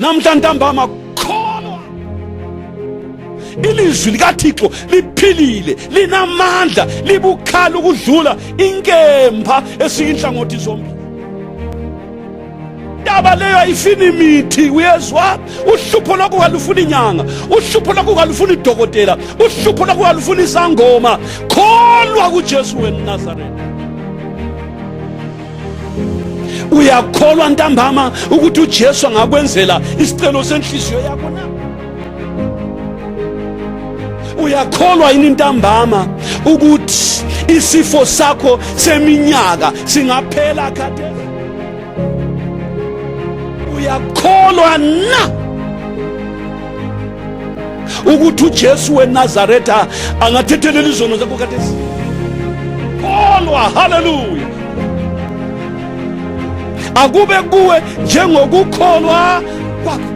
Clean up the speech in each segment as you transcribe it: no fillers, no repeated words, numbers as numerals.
namhla ntambama kholwa ilizwi likaThixo liphilile, linamandla, libukhala ukudlula inkemba esiyinhlangothi zombili. Indaba leyo ayifuni imithi, uyezwa? Uhlupho lwakho kalufuni inyanga, uhlupho lwakho kalufuni idokotela, uhlupho lwakho kalufuni isangoma. Kholwa kuJesu weNazaretha. Uyakholwa ntambama ukuthi uJesu angakwenzela isicelo senhliziyo yakho na? Uyakholwa yini ntambama ukuthi isifo sakho seminyaka singaphela khathesi? Uyakholwa na ukuthi uJesu weNazaretha angathethelela izono zakho khathesi? Kholwa. Haleluya. Akube kuwe njengokukholwa kwakho.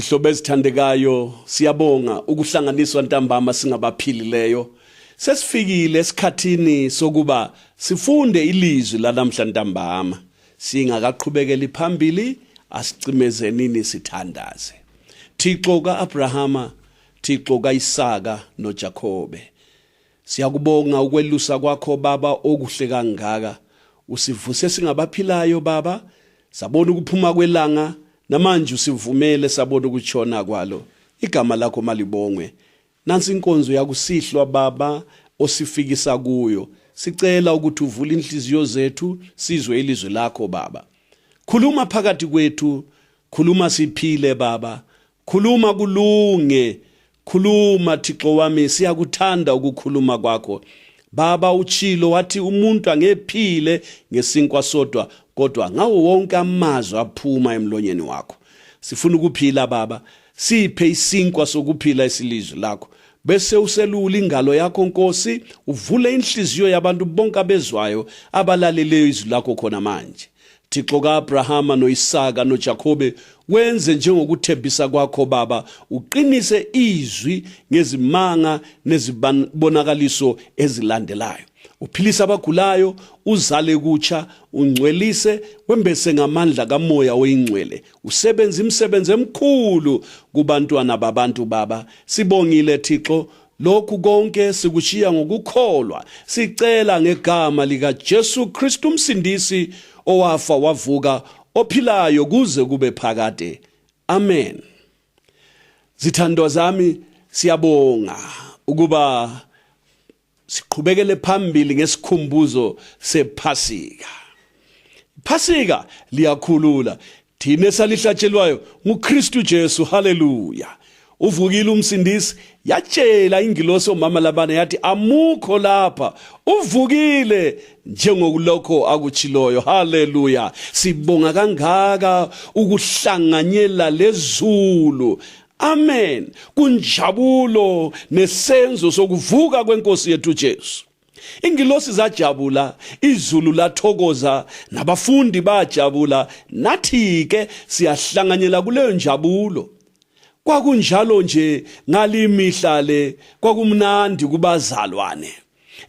Zihlobo ezithandekayo, siyabonga ukuhlanganiswa ntambama singabaphilileyo. Sesifikile esikhathini sokuba sifunde ilizwi lanamhla ntambama. Singakaqhubekeli phambili, asicimezeni sithandaze. Thixo kaAbrahama, Thixo kaIsaka noJakobe. Siyakubonga ukwelusa kwakho Baba okuhle kangaka. Usivuse singabaphilayo Baba, sabona ukuphuma kwelanga. Namanje usivumele sabona ukutshona kwalo. Igama lakho malibongwe. Nansi inkonzo yakusihlwa Baba osifikisa kuyo. Sicela ukuthi uvule inhliziyo zethu sizwe ilizwi lakho Baba. Khuluma phakathi kwethu, khuluma siphile Baba. Khuluma kulunge. Khuluma Thixo wami, siyakuthanda ukukhuluma kwakho. Baba uchilo wathi umuntu angephile ngesinkwa sodwa kodwa ngawo wonke amazwi aphuma emlonyeni wakho. Sifuna ukuphila Baba, siphe isinkwa sokuphila isilizwi lakho. Bese uselula ingalo yakho Nkosi, uvule inhliziyo yabantu bonke abezwayo abalaleleyo izwi lakho khona manje. Thixo kaAbrahama noIsaka noJakobe, wenze njengokuthembisa kwakho Baba, uqinise izwi ngezimanga nezibonakaliso ezilandelayo. Uphilisa abagulayo, uzale kutsha, ungcwelise, wembese ngamandla kamoya oyingcwele. Usebenza imisebenzi emkhulu kubantwana babantu Baba. Sibongile Thixo, lokhu konke sikushiya ngokukholwa. Sicela ngegama lika Jesu Kristu umsindisi owafa wavuka ophilayo kuze kube phakade. Amen. Zithandwa zami, siyabonga ukuba siqhubekele phambili ngesikhumbuzo sePhasika. Phasika liyakhulula. Thina esalihlatshelwayo nguKristu Jesu. Haleluya. Uvukile umsindisi, yatshela ingilosi omama labana yathi amukho lapha. Uvukile njengokulokho akutshiloyo. Haleluya. Sibonga kangaka ukuhlanganyela leZulu. Amen. Kunjabulo nesenzo sokuvuka kwenkosi yethu Jesu. Ingilosi zajabula, iZulu lathokoza, nabafundi bajabula. Nathi ke siyahlanganyela kuleyo njabulo. Kwakunjalo nje ngalimihla le, kwakumnandi kubazalwane.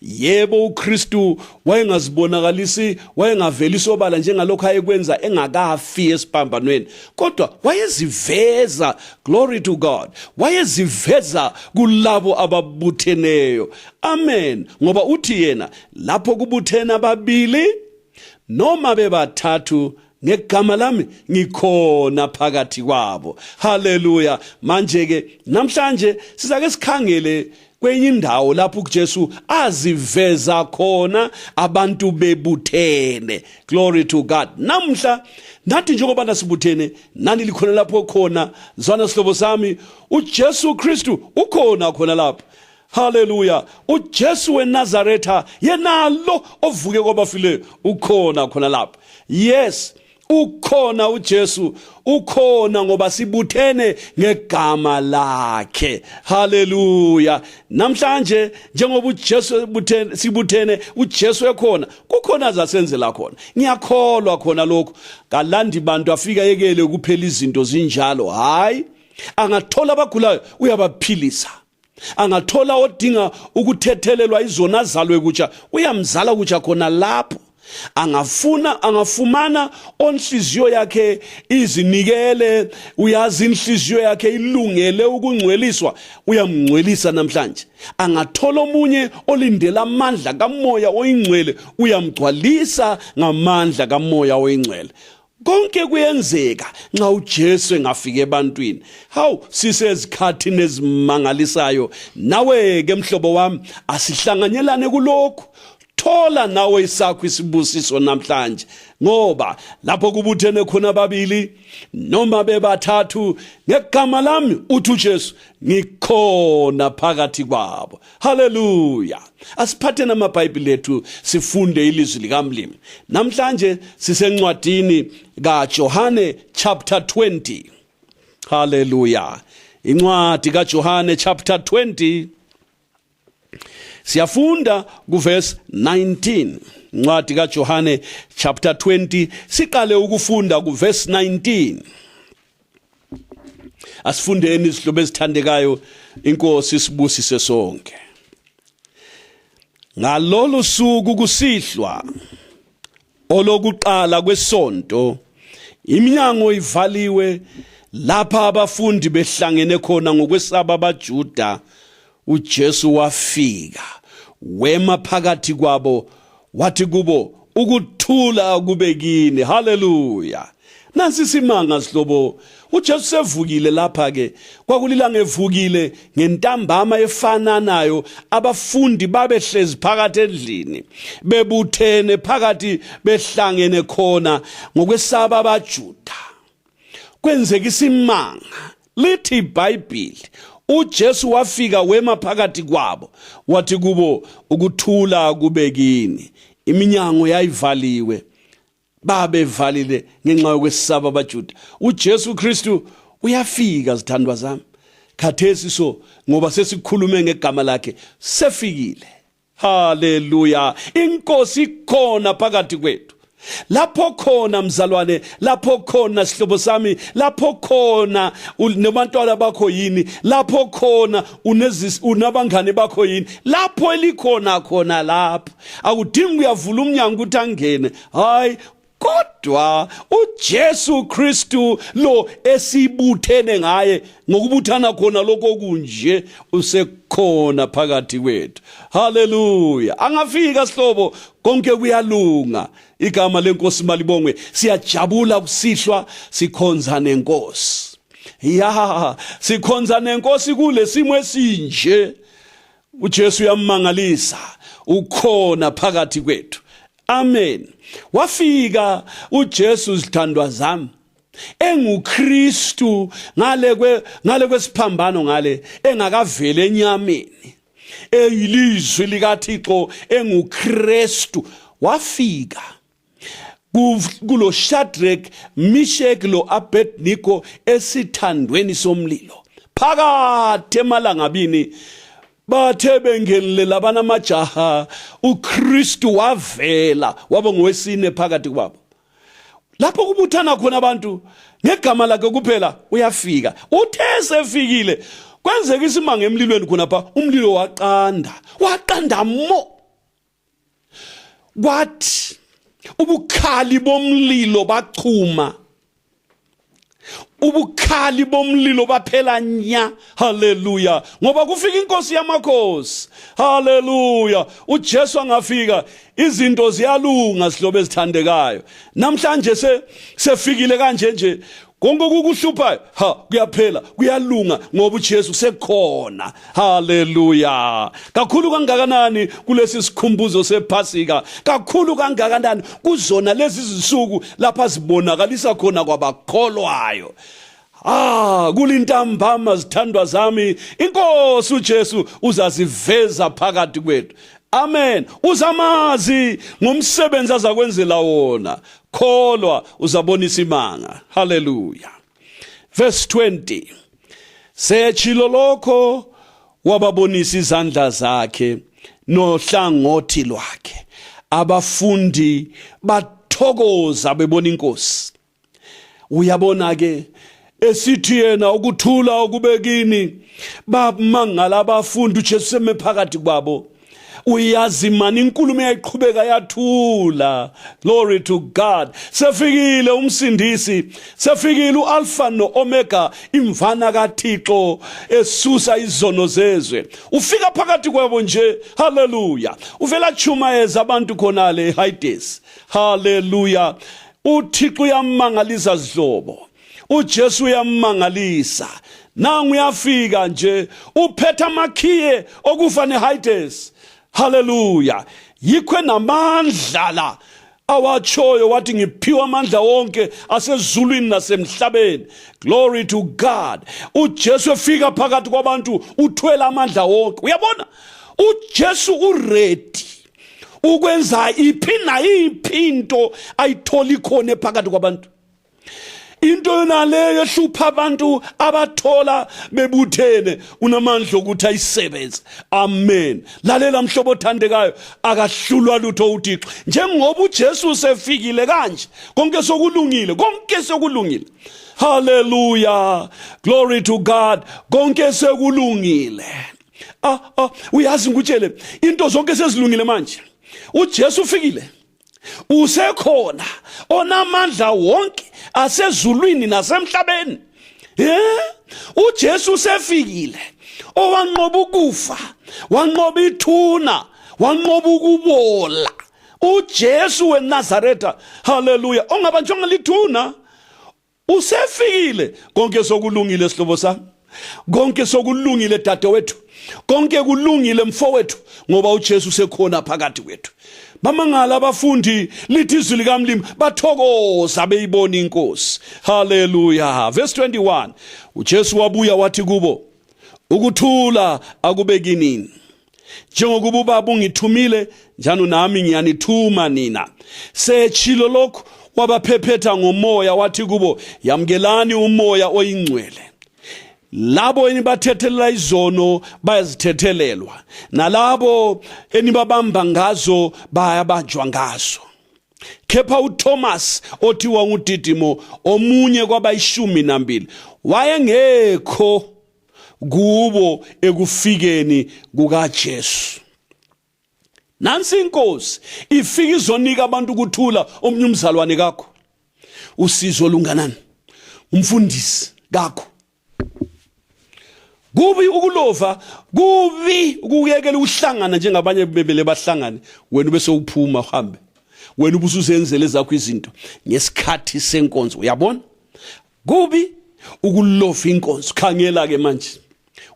Yebo uKristu wayengazibonakalisi, wayengaveli obala njengalokho ayekwenza engakafi esiphambanweni, kodwa wayeziveza. Glory to God. Wayeziveza kulabo ababutheneyo. Amen. Ngoba uthi yena, lapho kubuthena ababili noma bebathathu ngegama lami ngikhona phakathi kwabo. Haleluya. Manje ke namhlanje sizake sikhangele kwenye indawo lapho uJesu aziveza khona abantu bebuthene. Glory to God. Namhla nathi njengoba nasibuthene, nani likhona lapho khona. Zwana sihlobo sami, uJesu Kristu ukhona khona lapho. Haleluya. uJesu weNazaretha, yenalo ovuke kwabafileyo, ukhona khona lapho. Yes, ukhona uJesu, ukhona ngoba sibuthene ngegama lakhe. Haleluya. Namhlanje njengoba uJesu sibuthene, uJesu ekhona, kukhona zasenzela khona. Ngiyakholwa khona lokho. Kalandi bantu afika yekele kuphela izinto zinjalo. Hayi, angathola abagulayo uyabaphilisa. Angathola odinga ukuthethelelwa izona zalwe kutsha, uyamzala kutsha khona lapho. Angafumana onhliziyo yakhe izinikele, uyazi inhliziyo yakhe ilungele ukungcweliswa, uyamngcwelisa namhlanje. Angathola omunye olindela amandla kamoya oyingcwele, uyamgcwalisa ngamandla kamoya oyingcwele. Konke kuyenzeka nxa uJesu engafike ebantwini. Hawu, sisezikhathini ezimangalisayo. Nawe ke mhlobo wami, asihlanganyelane kulokho. Thola nawe isakho isibusiso namhlanje, ngoba lapho kubuthene khona ababili noma bebathathu ngegama lami, uthi uJesu ngikhona phakathi kwabo. Haleluya. Asiphathe namabhayibheli ethu sifunde ilizwi likaMlimi. Namhlanje sisencwadini kaJohane chapter 20. Haleluya. Incwadi kaJohane chapter 20. Siyafunda kuverse 19. Incwadi kaJohane chapter 20, siqale ukufunda kuverse 19. Asifundeni izihlobo ezithandekayo, inkosi sibusise sonke. Ngalolu suku kusihlwa olokuqala kwesonto, iminyango ivaliwe lapha abafundi behlangene khona ngokwesaba abaJuda. uJesu wafika, wema phakathi kwabo, wathi kubo, ukuthula kube kini. Haleluya. Nansi simanga sihlobo, uJesu sevukile lapha ke. Kwakulilanga evukile ngentambama efananayo, abafundi babehlezi phakathi endlini, bebuthene phakathi behlangene khona ngokwesaba abaJuda. Kwenzeka isimanga, lithi iBhayibheli, uJesu wafika wema phakathi kwabo, wathi kubo, ukuthula kube kini. Iminyango yayivaliwe, babevalile ngenxa yokwesaba abaJuda. uJesu Kristu uyafika, zithandwa zami. Khathesi so ngoba sesikhulume ngegama lakhe, sefikile. Haleluya. Inkosi ikhona phakathi kwethu. Lapho khona mzalwane, lapho khona sihlobo sami, lapho khona unabantwana bakho yini, lapho khona unabangane bakho yini, lapho elikhona khona lapho. Akudingi uyavula umnyango ukuthi angene. Hayi, kodwa uJesu Kristu lo esibuthene ngaye, ngokubuthana khona lokho kunje, usekhona phakathi kwethu. Haleluya. Angafika sihlobo, konke kuyalunga. Igama lenkosi malibongwe. Siyajabula kusihlwa, sikhonza nenkosi. Ya, sikhonza nenkosi kule simo esinje. uJesu uyamangalisa, ukhona phakathi kwethu. Amen. Wafika uJesu, zithandwa zami, enguKristu ngale kwesiphambano, ngale engakavele enyameni, eyilizwi likaThixo, enguKristu. Wafika kulo Shadrach, Meshach lo Abednego esithandweni somlilo. Phakathi emalangabini bathe bengenile labana majaha, uKristu wavela waba ngowesine phakathi kwabo. Lapho kubuthana khona abantu ngegama lakhe kuphela, uyafika. Uthe sefikile, kwenzeka isimanga emlilweni khonapha, umlilo waqanda mo. Kwathi ubukhali bomlilo bachuma, ubukhali bomlilo baphela nya. Haleluya. Ngoba kufika inkosi yamakhosi. Haleluya. uJesu angafika, izinto ziyalunga sihlobo ezithandekayo. Namhlanje sefikile kanje nje, konke ukuhluphayo kuyaphela, kuyalunga ngoba uJesu sekhona. Haleluya. Kakhulu kangakanani kulesi sikhumbuzo sePhasika, kakhulu kangakanani kuzona lezi zisuku lapha zibonakalisa khona kwabakholwayo. Kulintambama, zithandwa zami, inkosi uJesu uzaziveza phakathi kwethu. Amen. Uzamazi ngomsebenzi azakwenzela wona. Kholwa uzabona isimanga. Haleluya. Verse 20. Sechilo lokho wababonisa izandla zakhe nohlangothi lwakhe. Abafundi bathokoza bebona inkosi. Uyabona ke, esithi yena ukuthula okube kini, bamangala abafundi uJesu seme phakathi kwabo. Uyazi mani, inkulumo yayiqhubeka yathula. Glory to God. Sefikile umsindisi, sefikile uAlpha noOmega, imvana kaThixo esusa izono zezwe. Ufika phakathi kwabo nje. Haleluya. Uvela chumayeza abantu khonale eHades. Haleluya. uThixo uyamangalisa zihlobo, uJesu uyamangalisa. Nangu uyafika nje, uphetha amakhiye okufa neHades. Haleluya. Yikho namandla la awatshoyo, wathi ngiphiwa amandla wonke asezulwini nasemhlabeni. Glory to God. uJesu efika phakathi kwabantu, uthwele amandla wonke. Uyabona, uJesu uready ukwenza iphi na iphinto ayitholi khona phakathi kwabantu. Into yona leyo ehlupha abantu abathola bebuthene, unamandla ukuthi ayisebenze. Amen. Lalela mhlobo othandekayo, akahlulwa lutho uThixo. Njengoba uJesu sefikile kanje, konke sokulungile, konke sokulungile. Hallelujah. Glory to God. Konke sekulungile. Uyazi ngutshele into zonke sezilungile manje. uJesu ufikile. Usekhona onamandla wonke asezulwini nasemhlabeni. uJesu usefikile. Owanqoba ukufa, wanqoba ithuna, wanqoba ukubola. uJesu weNazaretha. Hallelujah. Ongabanjwanga lithuna. Usefikile. Konke sokulungile sihlobo sami. Konke sokulungile dadewethu. Konke kulungile mfowethu ngoba uJesu usekhona phakathi kwethu. Bamangala abafundi lithi izwi likaMlimi bathokoza beyibona inkosi. Hallelujah. Verse 21. uJesu wabuya wathi kubo, ukuthula akube kinini. Njengokuba uBaba ungithumile njalo nami ngiyanithuma nina. Setshilo lokhu wabaphephetha ngomoya wathi kubo, yamkelani umoya oyingcwele. Labo enibathethelela izono bayazithethelelwa, nalabo enibabamba ngazo bayabanjwa ngazo. Kepha uThomas othiwa nguDidimo, omunye kwabayishumi wayengekho kubo ekufikeni kukaJesu. Nansi inkosi ifika izonika abantu ukuthula. Omunye umzalwane kakho, usizo lunganani, umfundisi kakho. Kubi ukulova, kubi ukuyekela uhlangana njengabanye bebele bahlangane, wena bese uphuma uhambe. Wena ubusuzenzele zakho izinto ngesikhathi senkonzo. Uyabona? Kubi ukulova inkonzo. Khangela ke manje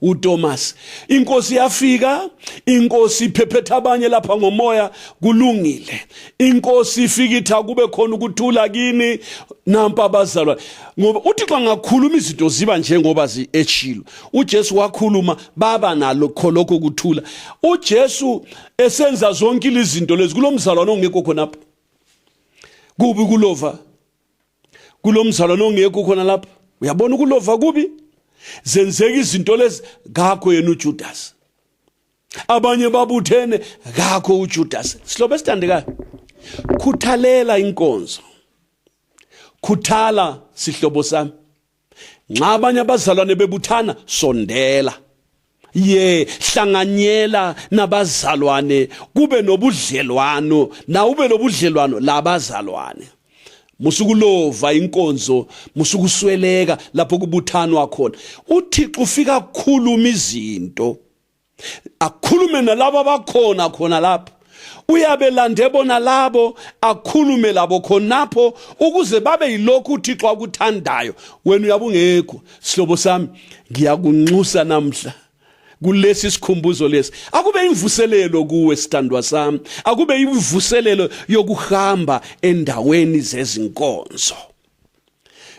uThomas, inkosi yafika, inkosi iphephetha abanye lapha ngomoya, kulungile. Inkosi ifikitha kube khona ukuthula kini nampa abazalwane. Ngoba uThixo angakhuluma izinto ziba njengoba eshilo. uJesu wakhuluma baba nalo lokho kuthula. uJesu esenza zonke izinto lezi kulomzalwane ongekho khona lapha. Kubi kulova. Kulomzalwane ongekho khona lapha. Uyabona ukulova kubi? Zenzeka izinto lezi ngakho yena uJudas. Abanye babuthene ngakho uJudas. Sihlobo esithandekayo, khuthalela inkonzo. Khuthala sihlobo sami. Nxa abanye abazalwane bebuthana, sondela. Hlanganyela nabazalwane, kube nobudlelwano, na ube nobudlelwano labazalwane. Musukulova inkonzo, musukusweleka lapho kubuthanwa khona. uThixo ufika ukukhuluma izinto, akhulume nalabo abakhona khona lapho. Uyabelande bona labo, akhulume labo khonapho ukuze babe yilokhu uThixo akuthandayo. Wena uyabungekho sihlobo sami, ngiyakunxusa namhla kulesi sikhumbuzo lesi. Akube imvuselelo kuwe sithandwa sami, akube imvuselelo yokuhamba endaweni zezinkonzo.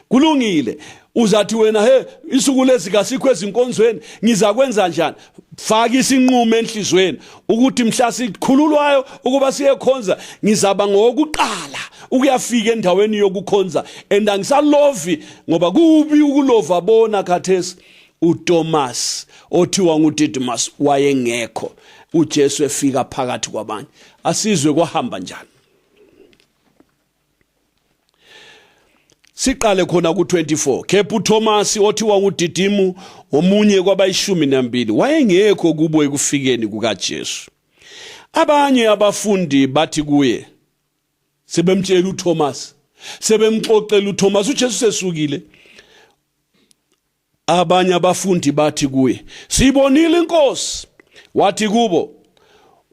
Kulungile uzathi wena isuku lezi kasikho ezinkonzweni, ngizakwenza njani? Faka isinqumo enhlizweni ukuthi mhla sikhululwayo ukuba siyekhonza, ngizaba ngokuqala ukuyafika endaweni yokukhonza. Angisalovi ngoba kubi ukulova. Bona khathesi uThomas othiwa nguDidimus wayengekho, uJesu efika phakathi kwabanye. Asizwe kwahamba njani. Siqale khona ku24. Kepha uThomas othiwa nguDidimu, omunye kwabayishumi wayengekho kubo ekufikeni kukaJesu. Abanye abafundi bathi kuye, sebemtshela uThomas, sebemxoxela uThomas, uJesu sesukile. Abanye abafundi bathi kuye, sibonile inkosi. Wathi kubo,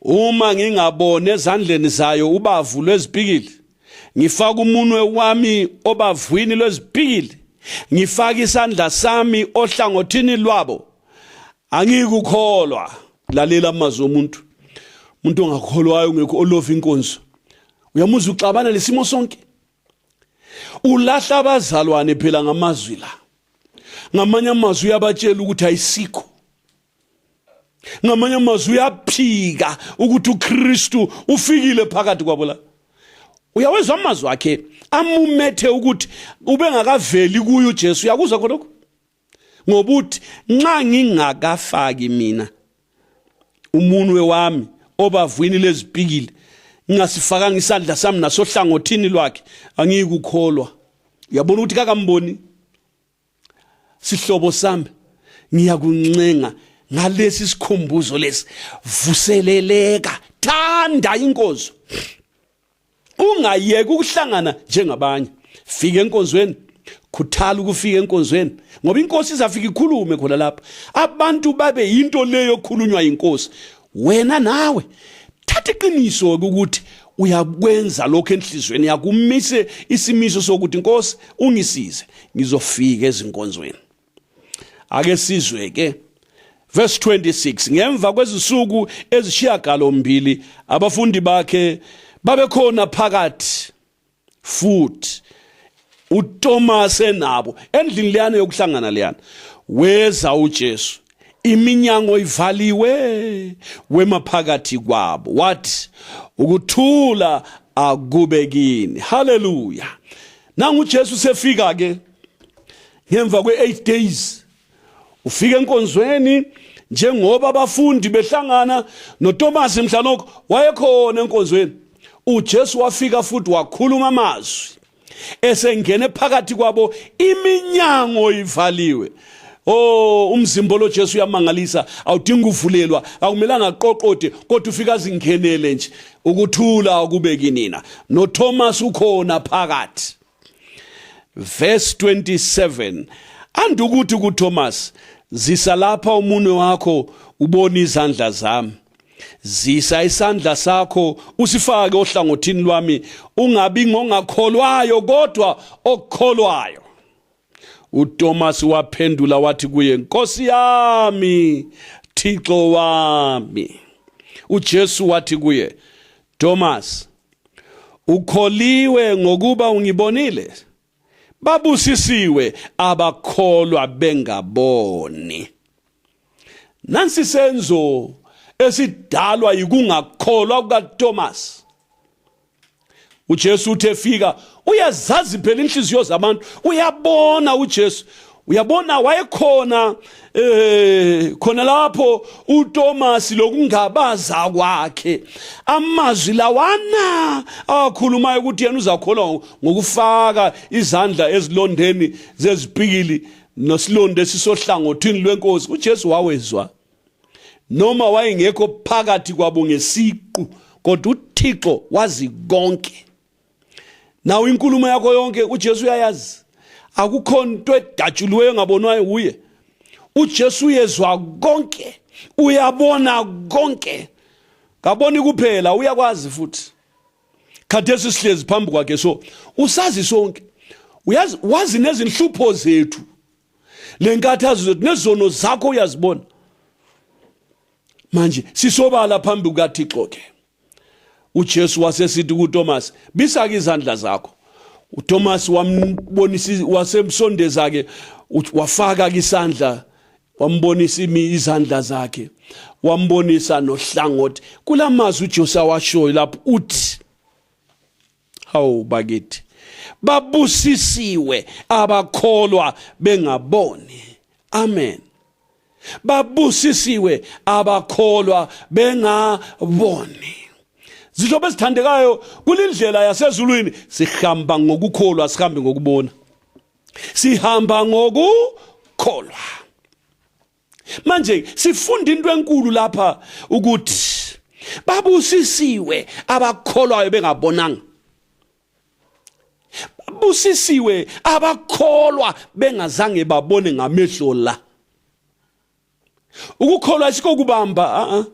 uma ngingabone ezandleni zayo ubavu lwezipikili, ngifaka umunwe wami obavwini lwezipikili, ngifaka isandla sami ohlangothini lwabo, angikukholwa. Lalela amazwi omuntu. Umuntu ongakholwayo ungekho olova inkonzo. Uyamuzwa uxabana lesimo sonke. Ulahla abazalwane phela ngamazwi la. Ngamanye amazwi uyabatshela ukuthi ayisikho. Ngamanye amazwi uyaphika ukuthi uKristu ufikile phakathi kwabo la. Uyawezwa amazwi akhe amumethe ukuthi ube ngakaveli kuye uJesu. Uyakuzwa khonokho? Ngobuthi nxa ngingakafaki mina umunwe wami obavwini lezipikili, ngasifaka isandla sami nasohlangothini lwakhe, angikukholwa. Uyabona ukuthi kakamboni. sihlobo sami ngiyakuncenga ngalesi sikhumbuzo lesi, vuseleleka, thanda inkonzo, ungayeki ukuhlangana njengabanye. Fika enkonzweni, khuthala ukufika enkonzweni, ngoba inkosi izafika ikhulume khona lapha, abantu babe yinto leyo khulunywa inkosi. Wena nawe thatha iqiniso ukuthi uyakwenza lokho enhlizweni yakho, umise isimiso sokuthi inkosi ungisize ngizofika ezinkonzweni. Ake sizwe ke verse 26. Ngemva kwezinsuku ezishiyagalombili abafundi bakhe babekhona phakathi futhi, uThomas enabo endlini leyana yokuhlangana leyana. Weza uJesu, iminyango ivaliwe, wema phakathi kwabo, wathi ukuthula akube kini. Hallelujah. Nangu uJesu sefika ke ngemva kwe8 days, ufika enkonzweni njengoba abafundi behlangana noThomas mhlanokho wayekhona enkonzweni. uJesu wafika futhi wakhuluma amazwi, esengene phakathi kwabo, iminyango ivaliwe. Umzimbo lo Jesu uyamangalisa, awudingi uvulelwa, akumelanga aqoqode, kodwa ufika zingenele nje, ukuthula akube kinina. noThomas ukhona phakathi. Verse 27. Andukuthi kuThomas, zisa lapha umunwe wakho ubone izandla zami, zisa isandla sakho usifake ohlangothini lwami, ungabi ngongakholwayo kodwa okukholwayo. uThomas waphendula wathi kuye, Nkosi yami, Thixo wami. uJesu wathi kuye, Thomas, ukholiwe ngokuba ungibonile? Babusisiwe abakholwa bengaboni. Nansi senzo esidalwa yikungakholwa kukaThomas. uJesu uthefika, uyazazi phela inhliziyo zabantu, uyabona uJesu, uyabona wayekhona khona lapho uThomas lokungabaza kwakhe, amazwi lawana akhulumayo ukuthi yena uzakholwa ngokufaka izandla ezilondeni zezipikili nosilonde sisohlangothini lwenkosi. uJesu wawezwa, noma wayengekho phakathi kwabo ngesiqu, kodwa uThixo wazi konke. Nawo inkulumo yakho yonke uJesu uyayazi, akukho into edatshuliweyo engabonwayo uye. uJesu uyezwa konke, uyabona konke, kaboni kuphela, uyakwazi futhi. Khathesi sihlezi phambi kwakhe, so usazi sonke, wazi nezinhlupho zethu, lenkathazo zethu, nezono zakho uyazibona. Manje sisobala phambi kukaThixo ke. uJesu wasesithi kuThomas, bisa-ke izandla zakho. uThomas wambonisa, wasemsondeza ke, wafaka isandla, wambonisa izandla zakhe, wambonisa nohlangothi. Kulamazwi uJesu awashoyo lapho uthi, hawu bakithi, babusisiwe abakholwa bengaboni. Amen. Babusisiwe abakholwa bengaboni. Zihlobo ezithandekayo, kulindlela yasezulwini sihamba ngokukholwa, sihambe ngokubona. Sihamba ngokukholwa. Manje sifunda into enkulu lapha ukuthi babusisiwe abakholwayo bengabonanga. Babusisiwe abakholwa bengazange babone ngamehlo la. Ukukholwa asikho kubamba,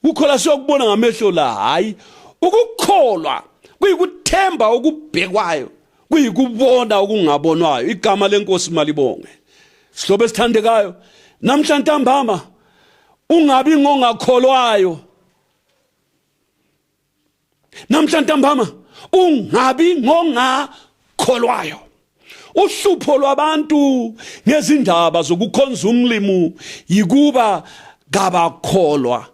ukukholwa siyokubona ngamehlo la, hayi. Ukukholwa kuyikuthemba okubhekwayo, kuyikubona okungabonwayo. Igama lenkosi malibonge. Sihlobo esithandekayo, namhla ntambama ungabi ngongakholwayo. Namhla ntambama ungabi ngongakholwayo. Uhlupho lwabantu ngezindaba zokukhonza umlimo yikuba ngabakholwa.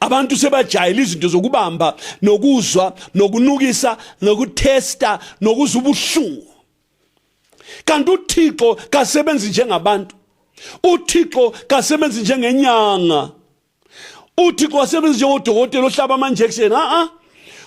Abantu sebajayela izinto zokubamba, nokuzwa, nokunukisa, nokuthesta, nokuzwa ubuhlungu. Kanti uThixo kasebenzi njengabantu. uThixo kasebenzi njengenyanga. uThixo kasebenzi njengodokotela ohlaba ama-injection.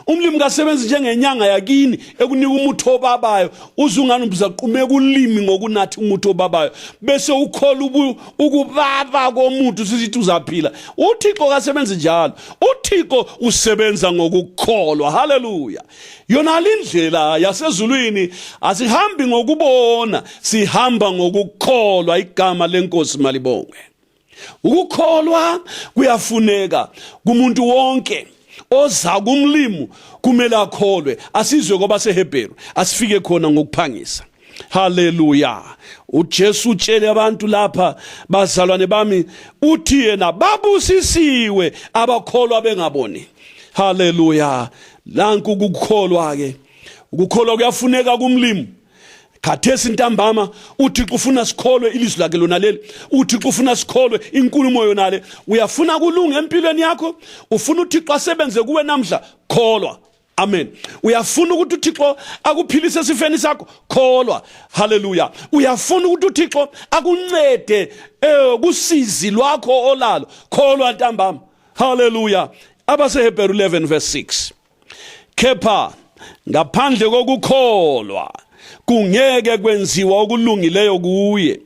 Umlimi kasebenzi njengenyanga yakini ekunika umuthi obabayo uzungani uzaqhumeka ulimi ngokunathi umuthi obabayo bese ukhola ukubaba komuntu usithi uzaphila. uThixo kasebenzi njalo. uThixo usebenza ngokukholwa. Haleluya. Yona lindlela yasezulwini asihambi ngokubona, sihamba ngokukholwa. Igama lenkosi malibongwe. Ukukholwa kuyafuneka kumuntu wonke oza kumlimo, kumele akholwe. Asizwe ngoba seHebheru asifike khona ngokuphangisa. Haleluya. uJesu utshele abantu lapha, bazalwane bami, uthi yena babusisiwe abakholwa bengaboni. Haleluya. Lanku ukukholwa ke, ukukholwa kuyafuneka kumlimo. Khathesi ntambama uThixo ufuna sikholwe ilizwi lakhe lona leli. uThixo ufuna sikholwe inkulumo yona le. Uyafuna kulunga empilweni yakho, ufuna uThixo asebenze kuwe namhla, kholwa. Amen. Uyafuna ukuthi uThixo akuphilise esifeni sakho, kholwa. Haleluya. Uyafuna ukuthi uThixo akuncede kusizi lwakho olalo, kholwa ntambama. Haleluya. AbaseHebheru 11 verse 6. Kepha ngaphandle kokukholwa kungeke kwenziwa okulungileyo kuye.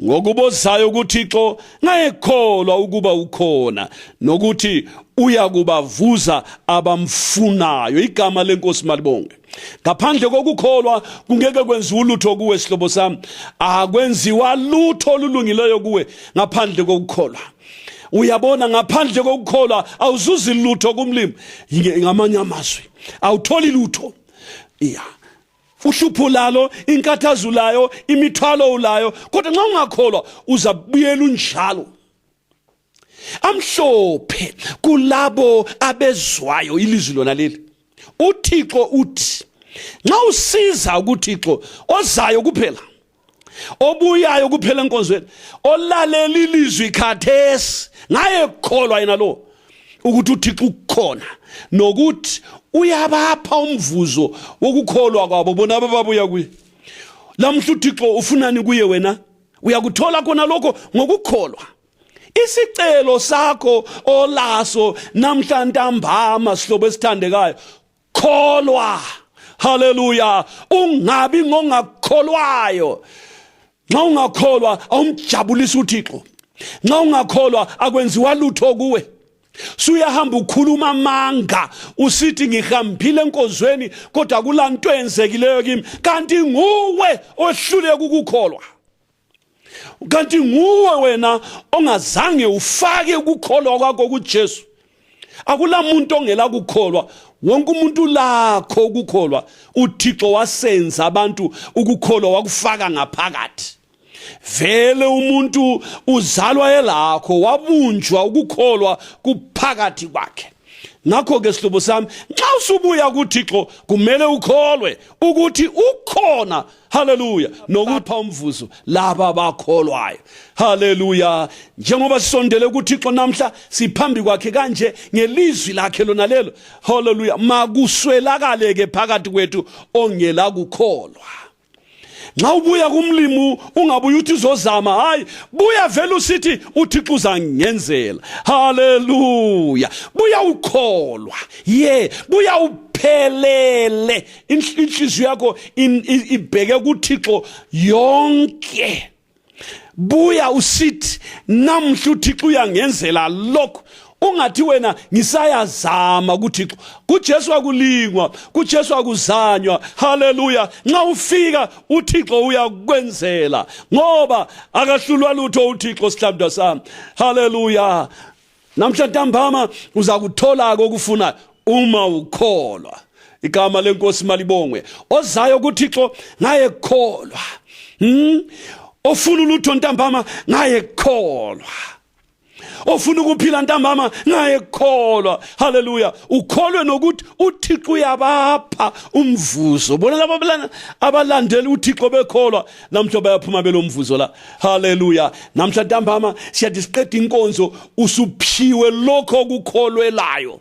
Ngokubozayo kuThixo ngayekholwa ukuba ukhona, nokuthi uyakubavuza abamfunayo. Igama lenkosi malibonge. Ngaphandle kokukholwa kungeke kwenziwa ulutho kuwe sihlobo sami. Akwenziwa lutho olulungileyo kuwe ngaphandle kokukholwa. Uyabona, ngaphandle kokukholwa awuzuzi lutho kumlimo. Ngamanye amazwi awutholi lutho. Uhlupho lalo, inkathazo layo, imithwalo ulayo, kodwa nxa ungakholwa uzabuyela unjalo. Amhlophe kulabo abezwayo ilizwi lona leli. uThixo uthi nxa usiza kuThixo ozayo kuphela, obuyayo kuphela enkonzweni, olalela ilizwi khathesi ngaye kholwa yena lo ukuthi uThixo ukhona, nokuthi uyabapha umvuzo wokukholwa kwabo bona ababuya kuye. Lamhla uThixo ufunani kuye wena? Uyakuthola khona lokho ngokukholwa. Isicelo sakho olaso namhla ntambama sihlobo esithandekayo, kholwa. Haleluya. Ungabi ngongakholwayo. Nxa ungakholwa awumjabulisi uThixo. Nxa ungakholwa akwenziwa lutho kuwe. Suyahamba ukhuluma amanga usithi ngihambile enkonzweni kodwa akulanto enzekileyo kimi, kanti nguwe ohluleka ukukholwa. Kanti nguwe wena ongazange ufake ukukholwa kwakho kuJesu. Akulamuntu ongela kukholwa, wonke umuntu lakho ukukholwa. uThixo wasenza abantu ukukholwa wakufaka ngaphakathi. Vele umuntu uzalwa elakho, wabunjwa ukukholwa kuphakathi kwakhe. Ngakho ke sihlobo sami, nxa usubuya kuThixo kumele ukholwe ukuthi ukhona. Haleluya. Nokupha umvuzo laba abakholwayo. Haleluya. Njengoba sisondele kuThixo namhla siphambi kwakhe kanje ngelizwi lakhe lona lelo. Haleluya. Makuswelakale ke phakathi kwethu ongela kukholwa. Nxa ubuya kumlimo ungabuya uthi uzozama, hayi, buya vele usithi uThixo uzangenzela. Haleluya. Buya ukholwa. Buya uphelele. Inhliziyo yakho ibheke kuThixo yonke. Buya usithi namhla uThixo uyangenzela lokho. Ungathi wena ngisayazama kuThixo. kuJesu akulingwa, kuJesu akuzanywa. Haleluya. Nxa ufika uThixo uyakwenzela, ngoba akahlulwa lutho uThixo sihlambwa sami. Haleluya. Namhla ntambama uzakuthola okufunayo uma ukholwa. Igama lenkosi malibongwe. Ozayo kuThixo ngaye kholwa. Ofuna ulutho ntambama ngaye kholwa. Ofuna ukuphila ntambama ngaye kholwa. Haleluya. Ukholwe nokuthi uThixo uyabapha umvuzo. Bona laba abalandela uThixo bekholwa namhla bayaphuma belomvuzo la. Haleluya. Namhla ntambama siyathi siqeda inkonzo usuphiwe lokho okukholwelayo.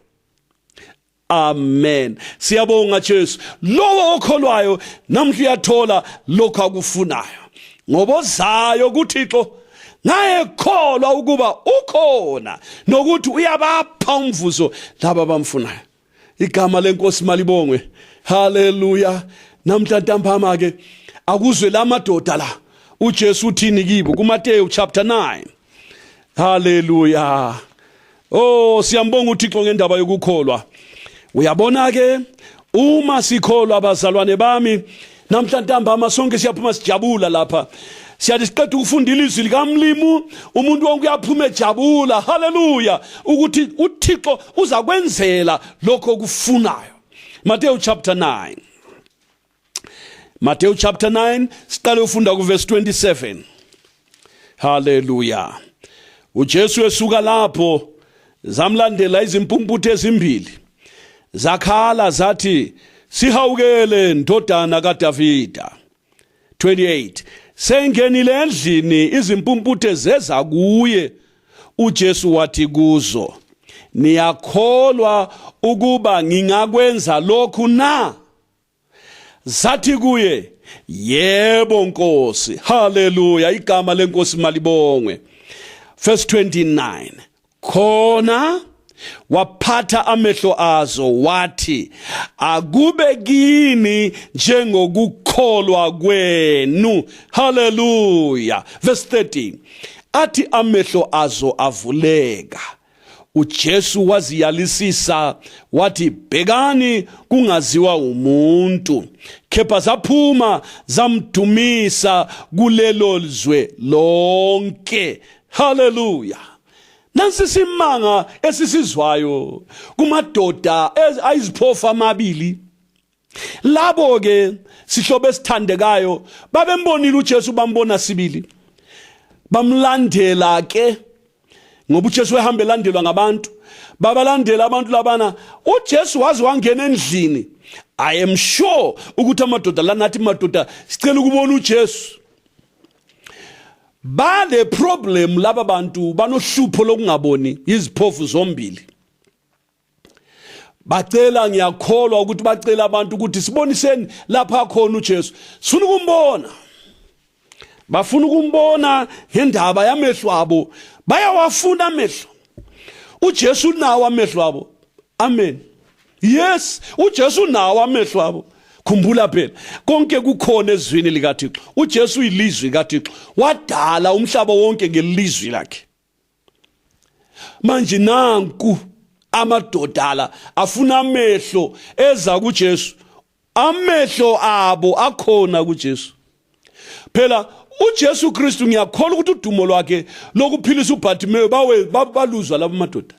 Amen. Siyabonga Jesu. Lowo okholwayo namhla uyathola lokho akufunayo. Ngoba ozayo kuThixo ngaye kholwa ukuba ukhona, nokuthi uyabapha umvuzo laba abamfunayo. igama lenkosi malibongwe. Hallelujah. Namhlanje ke akuzwe lamadoda la uJesu uthini kibo kuMateyu chapter 9. Hallelujah. Oh, siyambonga uThixo ngendaba yokukholwa. Uyabona ke uma sikholwa abazalwane bami namhlanje sonke siyaphuma sijabula lapha. Siyathi siqeda ukufunda ilizwi likaMlimu umuntu wonke uyaphuma ejabula. Hallelujah. Ukuthi uThixo uzakwenzela lokho okufunayo. Matthew chapter 9. Matthew chapter 9 siqale ufunda ku verse 27. Hallelujah. uJesu esuka lapho zamlandela izimpumputhe ezimbili. Zakhala zathi sihawukele ndodana kaDavida. 28. Sengenile endlini izimpumputhe zeza kuye. uJesu wathi kuzo, niyakholwa ukuba ngingakwenza lokhu na? Zathi kuye, yebo Nkosi. Hallelujah. Igama lenkosi malibongwe. Verse 29. Khona waphatha amehlo azo wathi, akube kini njengokukholwa kwenu. Hallelujah. Verse 30. Athi amehlo azo avuleka. uJesu waziyalisisa wathi, bhekani kungaziwa umuntu. Kepha zaphuma zamdumisa kulelo zwe lonke. Hallelujah. Nansi simanga esisizwayo kumadoda ayiziphofu amabili. Labo ke sihlobo esithandekayo babembonile uJesu bambona sibili. Bamlandela ke ngoba uJesu ehamba elandelwa ngabantu. Babalandela abantu labana. uJesu wazi wangena endlini. I am sure ukuthi amadoda la nathi madoda sicela ukubona uJesu. Bale problem laba bantu banohlupho lokungaboni iziphofu zombili. Bacela ngiyakholwa ukuthi bacela abantu ukuthi siboniseni lapha khona uJesu. Sifuna ukumbona. Bafuna ukumbona ngendaba yamehlo abo. Bayawafuna amehlo. uJesu nawo amehlo abo. Amen. Yes, uJesu nawo amehlo abo. Khumbula phela konke kukhona ezwini likaThixo. uJesu ilizwi likaThixo. Wadala umhlaba wonke ngelizwi lakhe. Manje nanku amadodala afuna amehlo eza kuJesu. Amehlo abo akhona kuJesu. Phela uJesu Kristu ngiyakholwa ukuthi udumo lwakhe lokuphilisa uBhartimeyu baluzwa labo madoda.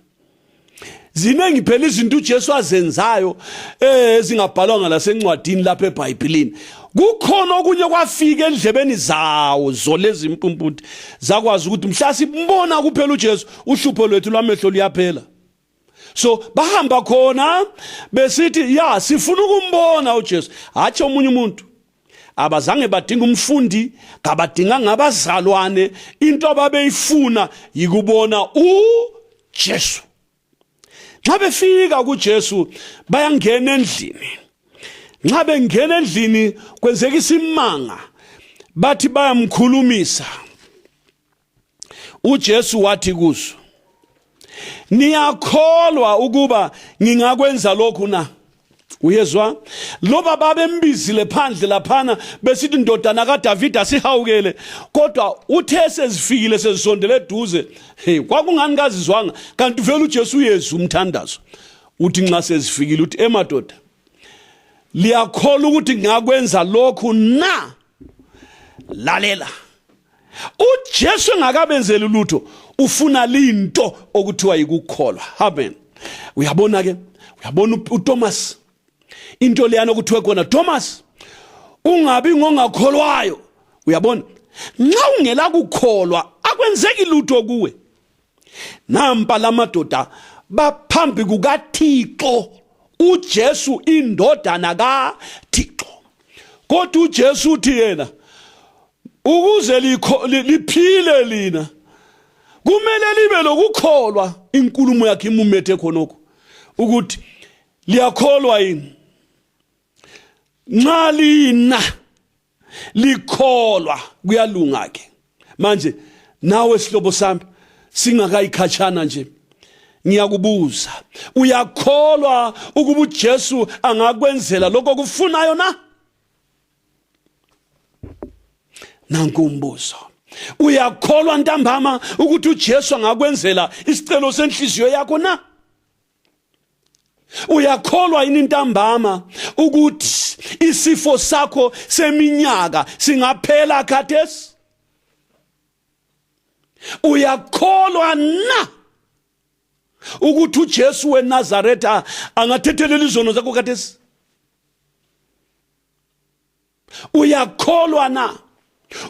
Zinengi phela izinto uJesu azenzayo ezingabhalwanga lasencwadini lapha eBhayibhelini. Kukhona okunye kwafika endlebeni zawo zolezi impumputhe zakwazi ukuthi mhla simbona kuphela uJesu uhlupho lwethu lwamehlo liyaphela. So bahamba khona besithi ya sifuna ukumbona uJesu. Hathi omunye umuntu. Abazange badinga umfundi, kabadinga ngabazalwane, into ababeyifuna yikubona uJesu. Nxa befika kuJesu bayangena endlini. Nxa bengena endlini kwenzeka isimanga. Bathi bayamkhulumisa. uJesu wathi kuzo, niyakholwa ukuba ngingakwenza lokhu na? Uyezwa? Loba babembizile phandle laphana besithi ndodana kaDavida sihawukele, kodwa uthe sezifikile sezisondele eduze. Kwakungani kazizwanga? Kanti vele uJesu uyezwa umthandazo. Uthi nxa sezifikile uthi emadoda, liyakholwa ukuthi ngakwenza lokhu na? Lalela. uJesu engakabenzeli lutho ufuna linto okuthiwa yikukholwa. Amen. Uyabona ke? Uyabona uThomas. Into leyana okuthiwe khona Thomas, ungabi ngongakholwayo. Uyabona? Nxa ungela kukholwa akwenzeki lutho kuwe. Nampa lamadoda baphambi kukaThixo, uJesu indodana kaThixo. Kodwa uJesu uthi yena ukuze liphile lina kumele libe lokukholwa. Inkulumo yakhe imumethe khonoko ukuthi liyakholwa yini. Nxa lina likholwa kuyalunga ke. Manje nawe sihlobo sami singakayikhatshana nje, Ngiyakubuza, uyakholwa ukuba uJesu angakwenzela lokho kufunayo na? Nanku umbuzo. Uyakholwa ntambama ukuthi uJesu angakwenzela isicelo senhliziyo yakho na? Uyakholwa yini ntambama ukuthi isifo sakho seminyaka singaphela khathesi? Uyakholwa na ukuthi uJesu weNazaretha angathethelela izono zakho khathesi? Uyakholwa na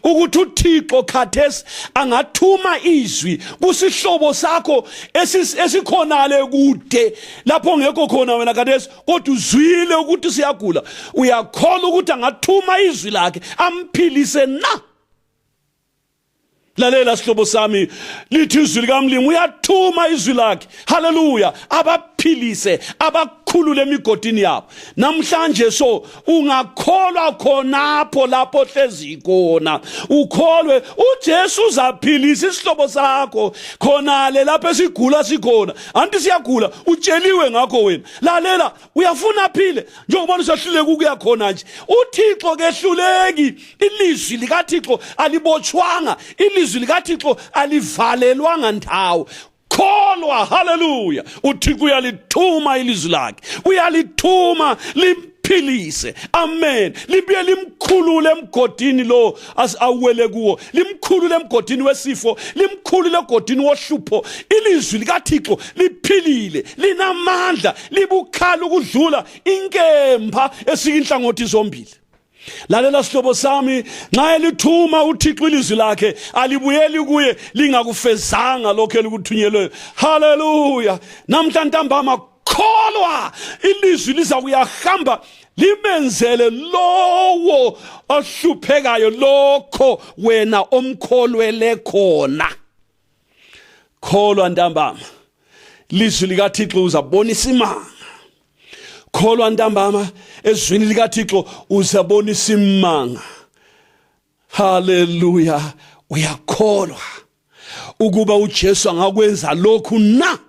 ukuthi uThixo khathesi angathuma izwi kusihlobo sakho esikhonale kude lapho ngekho khona wena khathesi kodwa uzwile ukuthi siyagula? Uyakholwa ukuthi angathuma izwi lakhe amphilise na? Lalela sihlobo sami, lithi izwi likamlimi uyathuma izwi lakhe, haleluya, abaphilise, abakhulule emigodini yabo. Namhlanje so ungakholwa khonapho lapho hlezi khona, ukholwe uJesu uzaphilisa isihlobo sakho khonale lapho esigula sikhona. Anti siyagula utsheliwe ngakho wena. Lalela, uyafuna aphile njengoba usahluleka ukuya khona nje. UThixo kehluleki, ilizwi likaThixo alibotshwanga, ilizwi likaThixo alivalelwanga ndawo. Kholwa, haleluya, uThixo uyalithuma ilizwi lakhe, uyalithuma limphilise, amen. Libuye limkhulule emgodini lo awele kuwo, limkhulule emgodini wesifo, limkhulule emgodini wohlupho. Ilizwi likaThixo liphilile, linamandla, libukhala ukudlula inkemba esikinhlangothi zombili. Lalela sihlobo sami, nxa elithuma uThixo ilizwi lakhe alibuyeli kuye lingakufezanga lokho elikuthunyelweyo. Haleluya. Namhla ntambama kholwa, ilizwi liza kuyahamba limenzele lowo ohluphekayo lokho wena omkholwele khona. Kholwa ntambama, ilizwi likaThixo uzabonisa imanga. Kholwa ntambama, ezwini likaThixo uzabonisa imanga. Haleluya. Uyakholwa ukuba uJesu angakwenza lokhu na?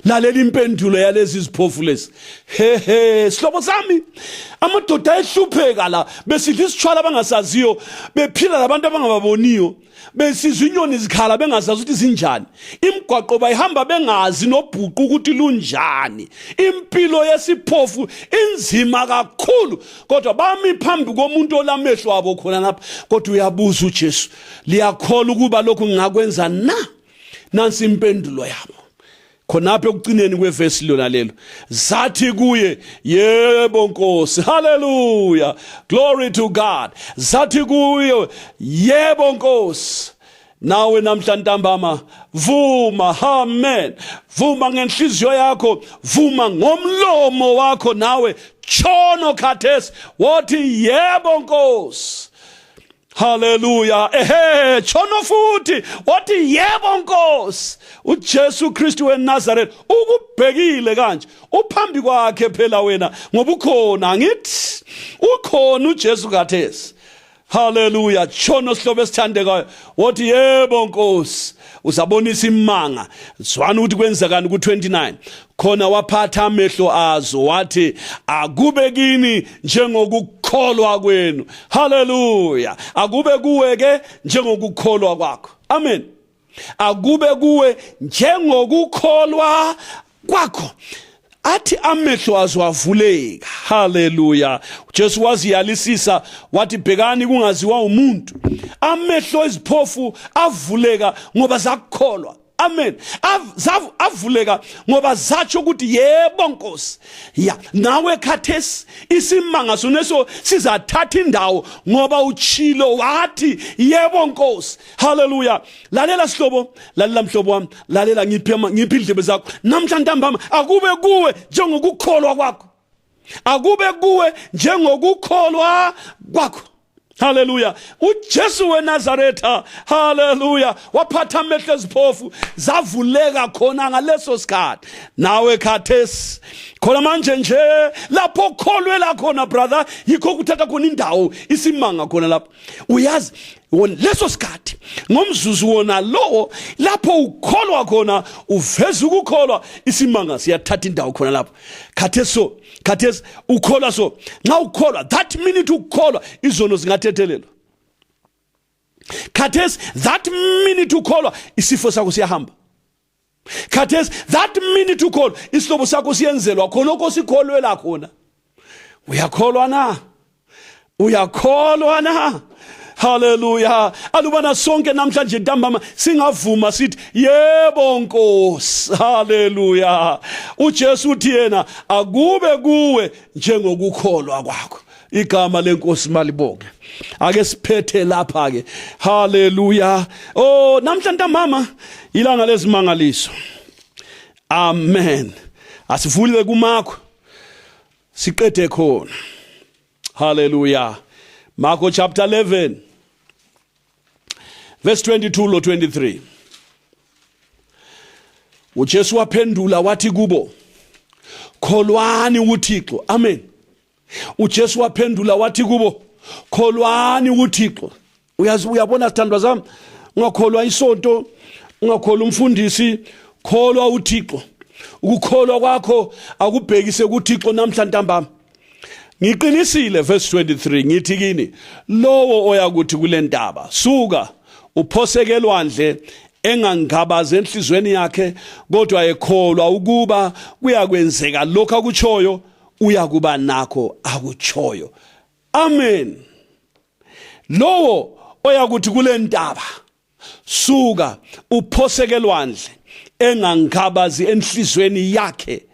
Lalela impendulo yalezi ziphofu lezi. Sihlobo sami, amadoda ehlupheka la, besidla isitshwala abangasaziyo, bephila labantu abangababoniyo, besizwa inyoni zikhala bengazazi ukuthi zinjani, imigwaqo bayihamba bengazi nobhuqu ukuthi lunjani. Impilo yesiphofu inzima kakhulu, kodwa bami phambi komuntu olamehlo abo khona lapha, kodwa uyabuza uJesu, liyakholwa ukuba lokhu ngingakwenza na? Nansi impendulo yabo. Khonapho ekucineni kwevesi lona lelo, zathi kuye, yebo Nkosi, haleluya, glory to God. Zathi kuye, yebo Nkosi. Nawe namhla ntambama vuma, amen, vuma ngenhliziyo yakho, vuma ngomlomo wakho, nawe chono khathesi wothi yebo Nkosi. Haleluya. Chono futhi wathi yebo Nkosi. uJesu Kristu weNazaretha ukubhekile kanje, uphambi kwakhe phela wena ngoba ukhona. Ngithi ukhona uJesu khathesi. Haleluya. Chono sihlobo esithandekayo wathi yebo Nkosi. Uzabonisa imanga. Zwana ukuthi kwenzekani ku29. Khona waphatha amehlo azo wathi akube kini njengokukholwa kwenu. Haleluya. Akube kuwe ke njengokukholwa kwakho. Amen. Akube kuwe njengokukholwa kwakho. Athi amehlo azo avuleka. Haleluya. uJesu waziyalisisa wathi bhekani kungaziwa umuntu. Amehlo eziphofu avuleka ngoba zakholwa. Amen. Avuleka ngoba zatsho ukuthi yebo Nkosi. Ya, nawe khathesi isimanga soneso sizathatha indawo ngoba uchilo wathi yebo Nkosi. Haleluya. Lalela sihlobo, lalela mhlobo wami, lalela ngiphi indlebe zakho. Namhla ntambama akube kuwe njengokukholwa kwakho. Akube kuwe njengokukholwa kwakho. Haleluya. uJesu weNazaretha, haleluya, waphatha amehlo eziphofu zavuleka khona ngaleso sikhathi. Nawe khathesi khona manje nje lapho kholwela khona brother, yikho kuthatha khona indawo isimanga khona lapho. Uyazi leso sikhathi ngomzuzu wona lowo lapho ukholwa khona uveza ukukholwa isimanga siyathatha indawo khona lapho khathesi ukholwa so nxa ukholwa that minute ukholwa izono zingathethelelwa khathesi that minute ukholwa isifo sakho siyahamba khathesi that minute ukholwa isihlobo sakho siyenzelwa khona osikholwela khona uyakholwa na hallelujah alubana sonke namhlanje ntambama singavuma sithi yebo Nkosi hallelujah uJesu uthi yena akube kuwe njengokukholwa kwakho igama lenkosi malibonke ake siphethe lapha ke hallelujah namhlanje ntambama ilanga lezimangaliso amen asivulile kuMarko siqede khona hallelujah Marko chapter 11 verse 22 lo 23 uJesu waphendula wathi kubo kholwani uThixo amen uJesu waphendula wathi kubo kholwani uThixo uyabona sithandwa zami ungakholwa isonto ungakholwa umfundisi kholwa uThixo ukukholwa kwakho akubhekise kuThixo namhlanje ntambama ngiqinisile verse 23 ngithi kini lowo oyakuthi kule ntaba suka uphoseke elwandle engangabaza enhlizweni yakhe kodwa ekholwa ukuba kuyakwenzeka lokho akutshoyo uyakuba nakho akutshoyo amen lowo oyakuthi kule ntaba suka uphoseke elwandle engangabazi enhlizweni yakhe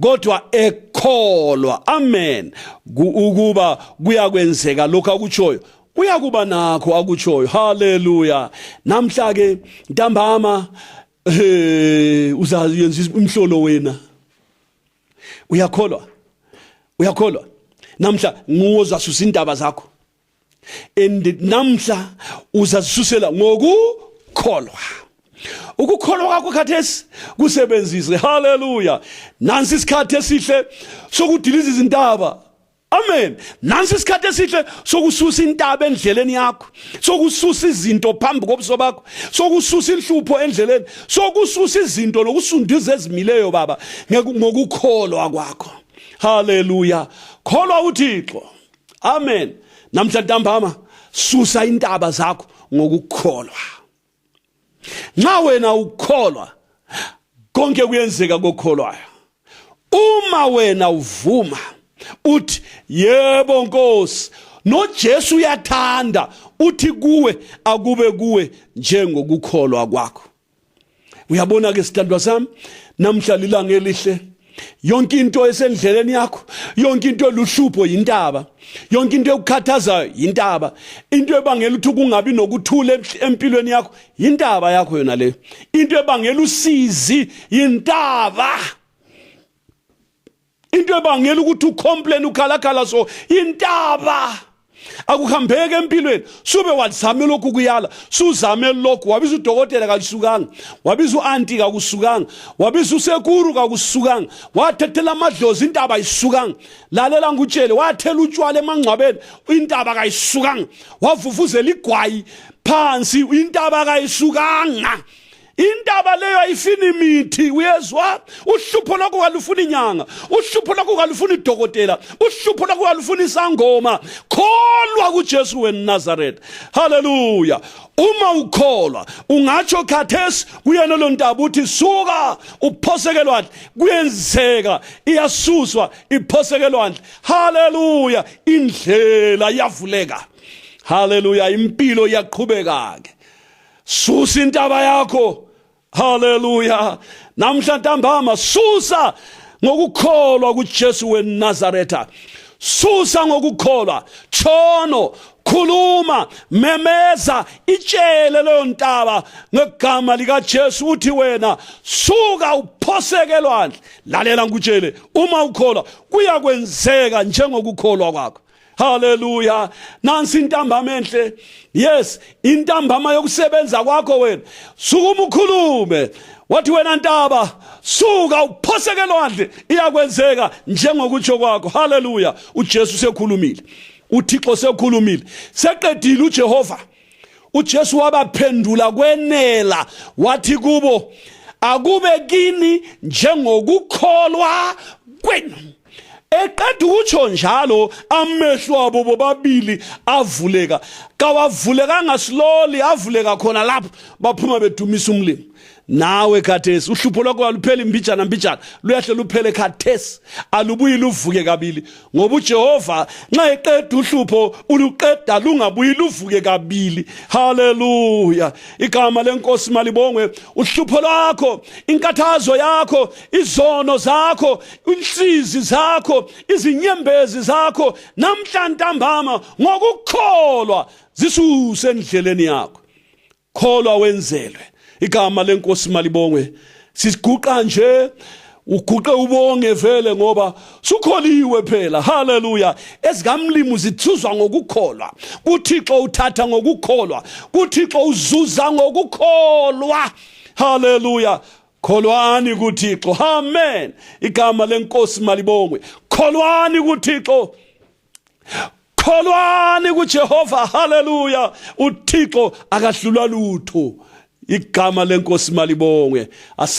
kodwa ekholwa amen ukuba kuyakwenzeka lokho akutshoyo kuyakuba nakho akutshoyo hallelujah namhla ke ntambama uzayenza umhlolo wena uyakholwa namhla ngozasusa indaba zakho namhla uzazisusela ngokukholwa ukukholwa kwakho khathesi kusebenzise hallelujah nansi isikhathi esihle sokudiliza izindaba amen nansi isikhathi esihle sokususa intaba endleleni yakho sokususa izinto phambi kobuso bakho sokususa inhlupho endleleni sokususa izinto lokusunduza ezimileyo baba ngokukholwa kwakho hallelujah kholwa uThixo amen namhla ntambama susa intaba zakho ngokukholwa nxa wena ukholwa konke kuyenzeka kokholwayo uma wena uvuma uthi yebo Nkosi noJesu uyathanda uthi kuwe akube kuwe njengokukholwa kwakho uyabona ke sithandwa sami namhla lilanga elihle yonke into esendleleni yakho yonke into eluhlupho yintaba yonke into ekukhathazayo yintaba into ebangela ukuthi kungabi nokuthula empilweni yakho yintaba yakho yona le into ebangela usizi yintaba into ebangela ukuthi ucomplain ukhalakhala so yintaba akuhambeke empilweni sube wazame lokhu kuyala suzame lokhu wabiza udokotela kakusukanga wabiza uanti kakusukanga wabiza usekuru kakusukanga wathethela amadlozi intaba ayisukanga lalela ngutshele wathela utshwala emangcwabeni intaba kayisukanga wavuvuzela igwayi phansi intaba kayisukanga indaba leyo ayifini imithi uyezwa uhlupho lokho kalufuna inyanga uhlupho lokho kalufuna idokotela uhlupho lokho kalufuna isangoma kholwa kuJesu weNazaretha haleluya uma ukholwa ungatsho khathesi kuyena lo ntaba uthi suka uphosekelwa kuyenzeka iyasuswa iphosekelwa haleluya indlela iyavuleka haleluya impilo iyaqhubeka ke susa intaba yakho haleluya namhla ntambama susa ngokukholwa kuJesu weNazaretha susa ngokukholwa chono khuluma memeza itshele leyo ntaba ngegama lika Jesu uthi wena suka uphosekelwa lalela ngutshele uma ukholwa kuyakwenzeka njengokukholwa kwakho haleluya nansi intambama enhle yes intambama yokusebenza kwakho wena sukuma ukhulume wathi wena ntaba suka uphosekelwa iyakwenzeka njengokutsho kwakho haleluya uJesu sekhulumile uThixo sekhulumile seqedile uJehova uJesu wabaphendula kwenela wathi kubo, akube kini njengokukholwa kwenu. Eqeda ukutsho njalo amehlo abo bobabili avuleka. Kawavulekanga slowly, avuleka khona lapho baphuma bedumisa umlimo. Nawe khathesi uhlupho lwakho alupheli imbijana luyahle luphele khathesi, alubuyi luvuke kabili, ngoba uJehova nxa eqeda uhlupho uluqeda lungabuyi luvuke kabili. Haleluya, igama lenkosi malibongwe. Uhlupho lwakho, inkathazo yakho, izono zakho, inhlizi zakho, izinyembezi zakho namhlantambama ngokukholwa zisuse endleleni yakho. Kholwa wenzelwe. Igama lenkosi malibongwe. Siguqa nje, uguqe ubonge vele ngoba sukholiwe phela. Haleluya. Ezikamlimu zithuzwa ngokukholwa. uThixo uthatha ngokukholwa. uThixo uzuza ngokukholwa. Haleluya. Kholwani kuThixo. Amen. Igama lenkosi malibongwe. Kholwani kuThixo. Kholwani kuJehova. Haleluya. uThixo akahlulwa lutho. Igama lenkosi malibongwe.